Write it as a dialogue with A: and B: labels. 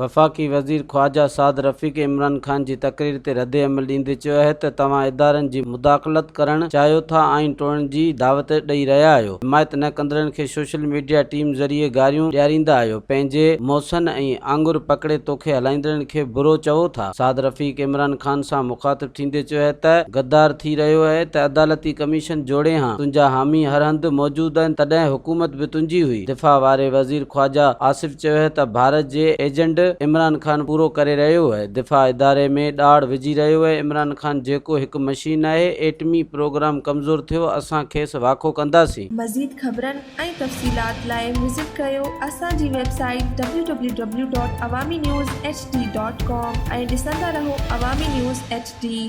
A: وفاقي وزير خواجه سعد رفيق عمران خان جي تقرير تي ردعمل ڏيندي چيو آهي ته توهان ادارن جي مداخلت ڪرڻ چاهيو ٿا، آئين ٽوڙڻ جي دعوت ڏئي رهيا آهيو، حمايت نه ڪندڙن کي سوشل ميڊيا ٽيم ذريعي گاريون ڏياريندا آهيو، پنهنجي موسن ۽ آڱر پڪڙي توکي هلائيندڙن کي برو چئو ٿا. سعد رفيق عمران خان سان مخاطب ٿيندي چيو آهي ته غدار ٿي رهيو آهي ته عدالتي ڪميشن جوڙين ها، تنهنجا حامي هر هنڌ موجود آهن، تڏهن حڪومت به تنهنجي هئي. دفاع واري وزير خواجه آصف چيو آهي ته ڀارت جي ايجنڊ عمران خان پورو ڪري رهيو آهي، دفاع اداري ۾ ڏاڙ وجهي رهيو آهي، عمران خان جيڪو هڪ مشين آهي، ايٽمي پروگرام ڪمزور ٿيو، اسان کيس واکو ڪنداسين.
B: مزيد خبرن ۽ تفصيلات لاء وزٽ ڪريو اسان جي website W W W dot Awami news H D dot com ۽ ڏسندا رهو عوامي نيوز ايڇ ڊي.